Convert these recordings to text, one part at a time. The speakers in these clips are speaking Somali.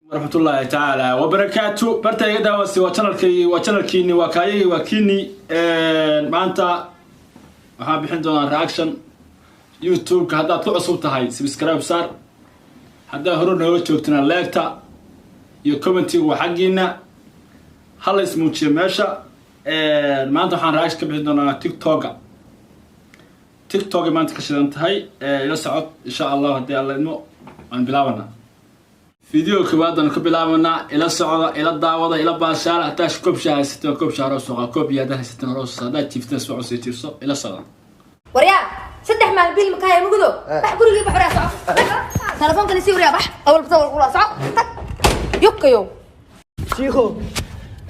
Waraxmatullaahi tacaala wabarakaatu. Barta iga daawasi waa channelkaygi, waa channelkiini, waa kaayagi, waa kiini. Maanta waxaan bixin doonaa reaction YouTube-ka. Haddaad ku cusub tahay, subscribe saar. Haddaad hore nooga joogtana, like-ta iyo commentiga waa xaggiina. Hala ismuujiyo meesha. Maanta waxaan reaction ka bixin doonaa TikToka. TikTok maanta ka shidan tahay, ila socod insha Allah. Haddii Alla idmo, waan bilaabanaa. Video koowaad aan ka bilaabanaa. Ila socda, ila daawada, ila baashaala. Haddaa koob shaah haysateen, koob shaah hore soo, koob biyo haddaad haysateen, hore soo. Haddaad jiifteen, soo cusii jiifso. Ila socda. Waryaa, 3 maalin bil makaaya mugudo. Bax gurigii, bax waryaa, soco. Telefoonkan isii waryaa, bax awal bata ula soco, tag yukkayow. Shiikhow.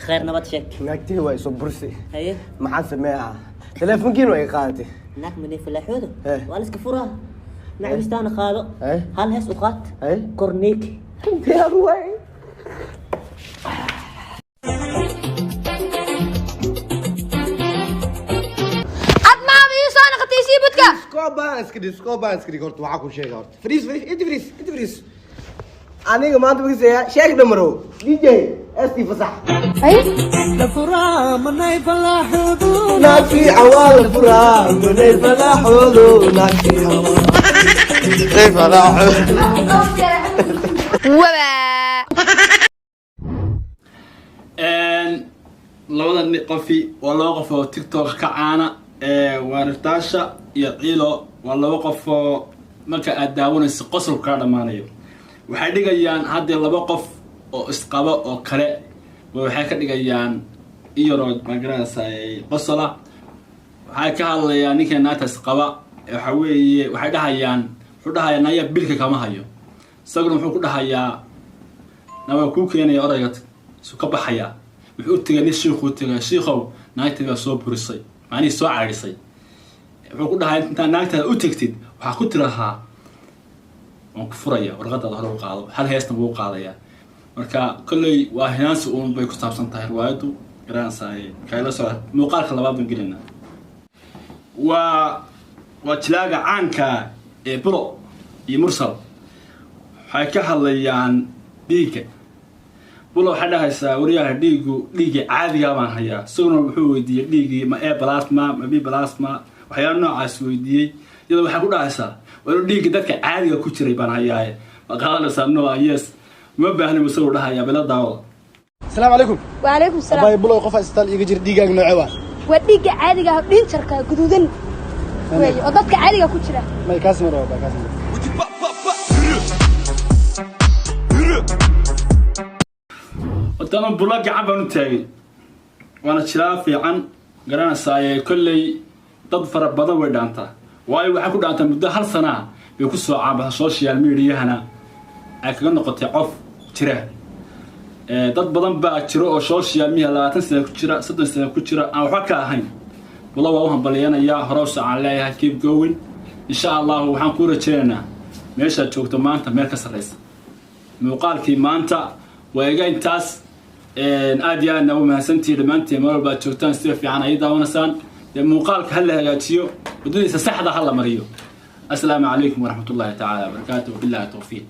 Khayr, nabad sheeg. Naagtihii waa isoo bursi. Haye. Maxaan sameeyaa? Teleefonkiina waa iga qaadatay. Naag manay falaaxooda. Eh. Waa la iska furaa, macawistaana qaado. Eh. Hal hees u qaad. Eh. Korneek. Diyaar waay. Ad maaba ii soo noqotay isii budka. Iskoo baan iska dhig, iskoo baan iska dhig. Horta waxaa ku sheega, horta fariis, fariis, inta fariis, inta fariis. Aniga maanta magasaya sheeg dhamarow DJ st fasax. Haye. Naag fiican waa la furaa, manay falaaxoodo. Naag fiican waa falaaxoodo. Wabaa. Labada qofi waa laba qof oo TikTok ka caana, waa Ritaasha iyo Ciilo. Waa laba qof oo marka aad daawanayso qosolku kaa dhammaanayo. Waxay dhigayaan haddii laba qof oo isqabo oo kale waxay ka dhigayaan iyaroo magaranaysa qosola. Waxay ka hadlayaan ninka naagta isqaba. Waxa weeye, waxay dhahayaan, wuxuu dhahayaa, "Naya, bilka kama hayo." Isaguna wuxuu ku dhahayaa, "Na waa kuu keenaya." Odayga su ka baxayaa, wuxuu u tegay nin shiikhuu tegay. "Shiikhow, naagtayda baa soo burisay," macnihii soo caadhisay. Wuxuu ku dhahay, "Intaa naagtaada u tegtid, waxaa ku tirahaa waan ku furaya, warqadaada hore u qaado." Hal heesna wuu qaadayaa. Marka kolley waa hinaansi uun bay ku saabsan tahay riwaayaddu, garanaysaay. Kayla socda. Muuqaalka labaad baan gelinaa. Waa jilaaga caanka ee Bulo iyo Mursal. Waxay ka hadlayaan dhiigga. Bulo waxay dhahaysaa, "Waryaha, dhiiggu dhiiggii caadigaa baan hayaa." Isaguna wuxuu weydiiyey dhiiggii ma A plus ma B plus, waxyaala noocaas weydiiyey. Iyadoo waxay ku dhahaysaa, "Waa inuu dhiigga dadka caadiga ku jiray baan hayaaye, ma qaadanaysaa?" "No, yes, ma baahni," isagu dhahayaa. Bila daawada. Asalaamu calaykum. Wacalaykum salaam. Abay Bulow, qof isbitaal iiga jira, dhiigaaga noocee waa? Waa dhiigga caadiga ah, dhinjarka guduudan weeye oo dadka caadiga ku jira. May, kaas mar waa kaas mar. Horta ama Bulo gacan baan u taagay, waana jilaa fiican, garanaysaaye. Kolley dad fara badan way dhaantaa, waayo waxay ku dhaantaa muddo hal sanaa bay ku soo caabaxa social mediahana ay kaga noqotay qof jira. Dad badan baa jiro oo social media 20 sano ku jira, 30 sano ku jira, aan waxba ka ahayn. Bulo waa u hambalyanayaa, hore u socaan leeyahay, keep going. Insha Allahu waxaan kuu rajaynaynaa meeshaad joogto maanta meel ka sarreysa. Muuqaalkii maanta waa iga intaas. Aad iyo aadna u mahadsantihi dhammaantiin meel walba aad joogtaan, sida fiican ay daawanaysaan. Dee muuqaalka ha la hagaajiyo, waddadiisa saxda ha la mariyo. Asalaamu calaykum waraxmatullaahi tacaala wabarakaatu, wabillahi towfiiq.